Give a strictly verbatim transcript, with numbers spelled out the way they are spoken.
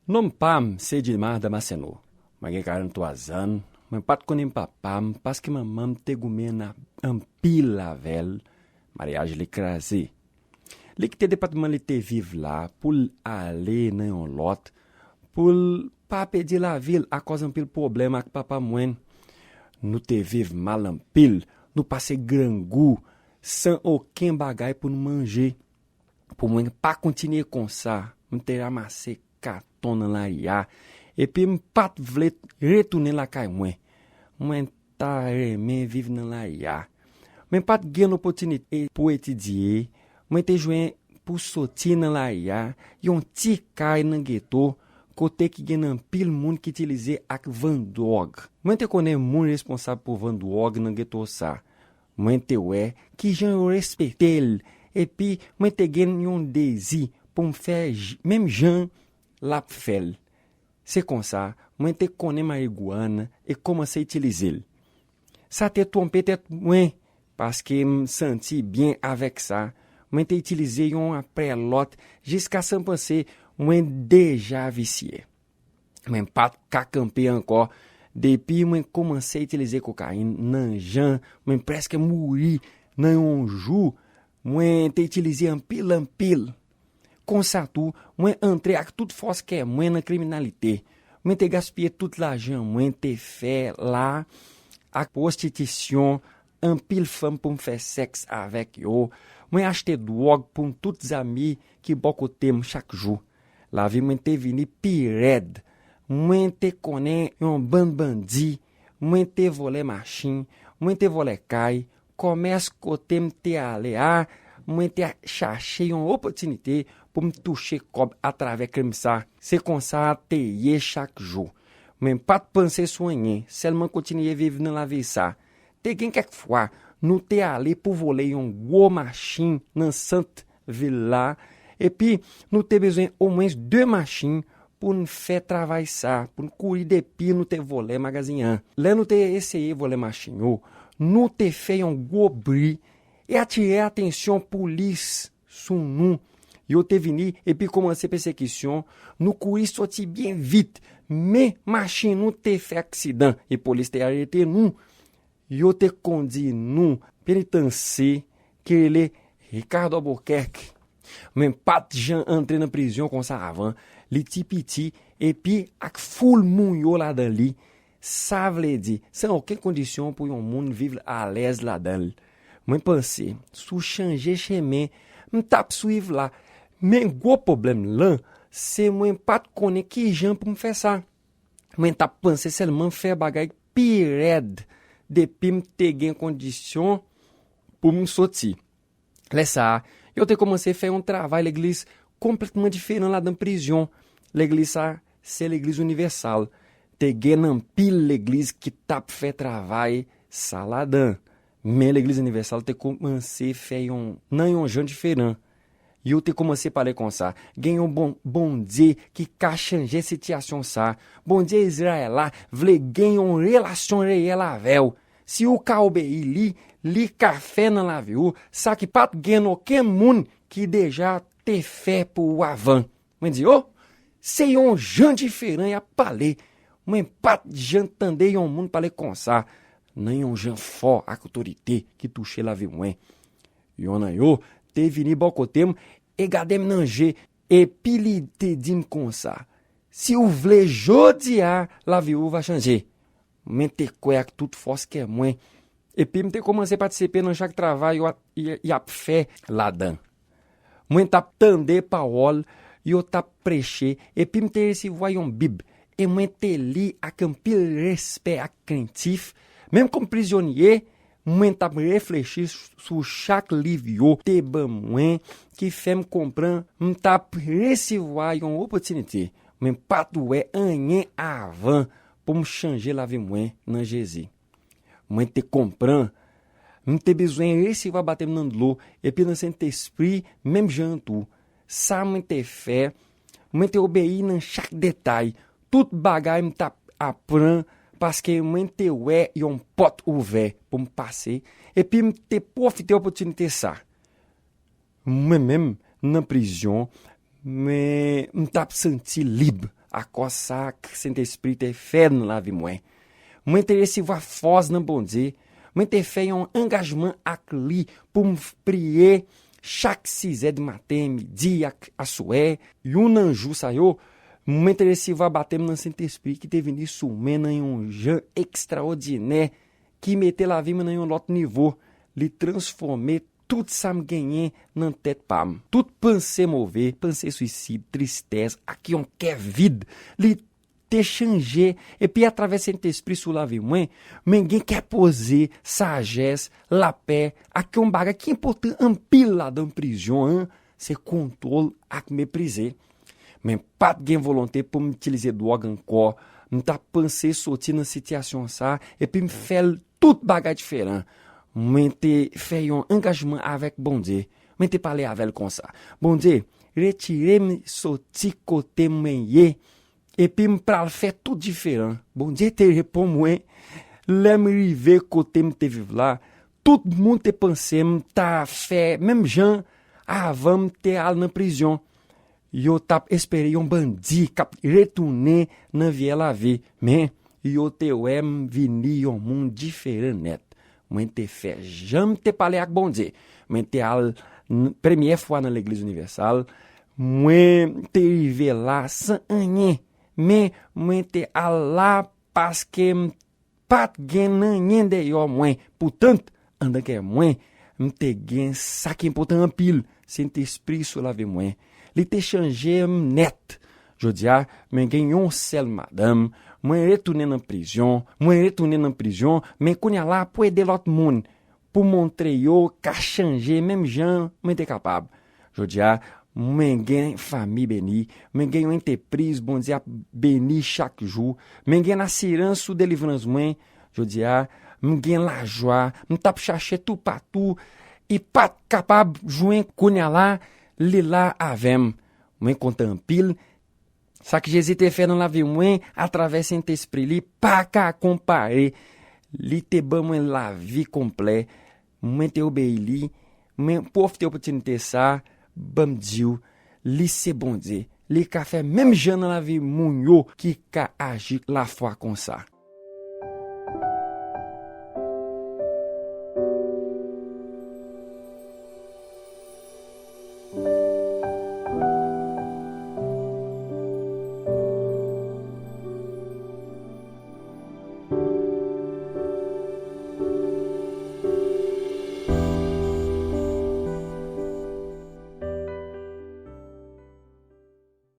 Non pa m se Djilmar Damasceno. Mwen gen karannntwa zan. Mwen pa t konnen papa m paske manman m te goumen anpil avè l. Maryaj li kraze. Li kite depatman li te viv la pou l ale nan yon lòt, pou l pa pèdi lavi l akòz anpil pwoblèm ak papa mwen. Nou te viv mal anpil, nou pase grangou, san okenn bagay pou nou manje. Pou mwen pa kontinye konsa, m te ranmase katon nan lari a, epi m pa t vle retounen lakay mwen. Mwen ta renmen viv nan lari a. Mwen pa t gen opòtinite pou etidye. Mwen te jwenn pou soti nan lari a, yon ti kay nan geto, kote ki gen anpil moun ki itilize ak vann dwòg. Mwen te konnen moun responsab pou vann dwòg nan geto sa. Mwen te wè kijan yo respekte l, epi mwen te gen yon dezi pou m fè menm jan l ap fè l. Se konsa, mwen te konnen marigwann e kòmanse itilize l. Sa te twonpe tèt mwen, paske m santi byen avèk sa. Mwen te itilize yon apre lòt jiskaske m panse mwen deja visye. Mwen pa t ka kanpe ankò. Depi mwen kòmanse itilize kokayin nan jan, mwen prèske mouri nan yon jou. Mwen te itilize anpil, anpil. Konsa tou, mwen antre ak tout fòs kè mwen nan kriminalite. Mwen te gaspiye tout lajan mwen te fè la ak pwostitisyon, anpil fanm pou m fè sèks avèk yo. Mwen achte dwòg pou m tout zanmi ki bò kote m chak jou. Lavi mwen te vini pi rèd. Mwen te konnen yon bann bandi. Mwen te vòlè machin. Mwen te vòlè kay. Kòmès kote m te ale a, mwen te chache yon opòtinite pou m touche kòb atravè krim sa. Se konsa te ye chak jou. Mwen pa t panse sou anyen, sèlman kontinye viv nan lavi sa. Te gen kèk fwa, nou te ale pou vòlè yon gwo machin nan sant vil la, epi nou te bezwen omwens de machin pou n fè travay sa, pou n kouri depi nou te vòlè magazin an. Lè nou te eseye vòlè machin yo, nou te fè yon gwo bri e atire atansyon polis sou nou. Yo te vini epi kòmanse pèsekisyon, nou kouri soti byen vit, men machin nou te fè aksidan e polis te arete nou. Yo te kondi nou penitansye ki rele Ricardo Albuquerque. Mwen pa t jan antre nan prizon konsa avan. Li ti piti epi ak foul moun yo ladan li. Sa vle di, san okenn kondisyon pou yon moun viv alèz ladan l. Mwen panse, si w chanje chemen m t ap swiv la, men gwo pwoblèm lan, se mwen pa t konnen kijan pou m fè sa. Mwen t ap panse sèlman fè bagay pi rèd depi m te gen kondisyon pou m soti. Lè sa a, yo te kòmanse fè yon travay legliz konplètman diferan ladan prizon. Legliz sa a se legliz inivèsal. Te gen anpil legliz ki t ap fè travay sa ladan. Men legliz inivèsal te kòmanse fè yon nan yon jan diferan. Yo te kòmanse pale konsa, gen yon bon Bondye ki ka chanje sitiyasyon sa. Bondye Izrayèl la vle gen yon relasyon reyèl avè w. Si w ka obeyi li, li ka fè nan lavi w sa ki pa t gen okenn moun ki deja te fè pou ou avan. Mwen di, o, se yon jan diferan y ap pale. Mwen pa t jan tande yon moun pale konsa nan yon jan fò ak otorite ki touche lavi mwen. Yon nan yo te vini bò kote m e gade m nan je, epi li te di m konsa, si w vle, jodi a, lavi w va chanje. Mwen te kwè ak tout fòs kè mwen, epi m te kòmanse patisipe nan chak travay y ap fè ladan. Mwen t ap tande pawòl yo t ap preche, epi m te resevwa yon Bib, e mwen te li ak anpil respè ak krentif. Menm kòm prizonye, mwen t ap reflechi sou chak liv yo te ban mwen, ki fè m konprann m t ap resevwa yon opòtinite mwen pa t wè anyen avan pou m chanje lavi mwen nan Jezi. Mwen te konprann m te bezwen resevwa batèm nan dlo epi nan Sentespri menm jan an tou. Sa mwen te fè, mwen te obeyi nan chak detay. Tout bagay m t ap aprann paske mwen te wè yon pòt ouvè pou m pase, epi m te pwofite opòtinite sa. Mwen menm, nan prizon, men m t ap santi lib. Akòz sa k Sentespri te fè nan lavi mwen. Mwen te resevwa fòs nan Bondye. Mwen te fè yon angajman ak li pou m priye chak sizè di maten, midi ak aswè. Youn nan jou sa yo, mwen te resevwa batèm nan Sentespri ki te vini sou mwen nan yon jan ekstraòdinè, ki mete lavi mwen nan yon lòt nivo. Li transfòme tout sa m genyen nan tèt pa m. Tout panse move, panse swisid, tristès, ak yon kè vid, li te chanje. Epi atravè Sentespri sou lavi mwen, mwen gen kè poze, sajès, lapè, ak yon bagay ki enpòtan anpil ladan prizon an, se kontwòl ak meprize. Mwen pa t gen volonte pou m itilize dwòg ankò. M t ap panse soti nan sitiyasyon sa, epi m fè l tout bagay diferan. Mwen te fè yon angajman avèk Bondye. Mwen te pale avè l konsa: "Bondye, retire m soti kote mwen ye, epi m pral fè tout diferan." Bondye te reponn mwen. Lè m rive kote m te viv la, tout moun te panse m ta fè menm jan avan m te al nan prizon. Yo t ap espere yon bandi k ap retounen nan vyè lavi, men yo te wè m vini yon moun diferan nèt. Mwen te fè jan m te pale ak Bondye. Mwen te al n- premyè fwa nan Legliz Inivèsal. Mwen te rive la san anyen, men mwen te al la paske m pa t gen nanyen dèyò mwen. Poutan, anndan kè mwen, m te gen sa ki enpòtan anpil, Sentespri sou lavi mwen. Li te chanje m nèt. Jodi a, mwen gen yon sèl madanm. Mwen retounen nan prizon. Mwen retounen nan prizon, men kounye a la pou ede lòt moun, pou montre yo ka chanje menm jan mwen te kapab. Jodi a, mwen gen fanmi beni. Mwen gen yon antrepriz Bondye ap beni chak jou. Mwen gen asirans sou delivrans mwen. Jodi a, m gen lajwa. M t ap chache toupatou, e pa t kapab jwenn. Kounye a la, li la avè m. Mwen kontan anpil. Sa k Jezi te fè nan lavi mwen atravè Sentespri li pa ka konpare. Li te ban mwen lavi konplè. Mwen te obeyi li. Mwen pwofite opòtinite sa. Ban m di w, li se Bondye. Li ka fè menm jan nan lavi moun yo ki ka aji lafwa konsa.